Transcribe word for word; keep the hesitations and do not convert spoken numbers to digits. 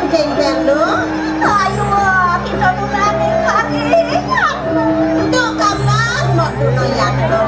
Sing beng lu. Ayu, kita tu berani kaki. Untuk kamu, mau dulu ya, dulu.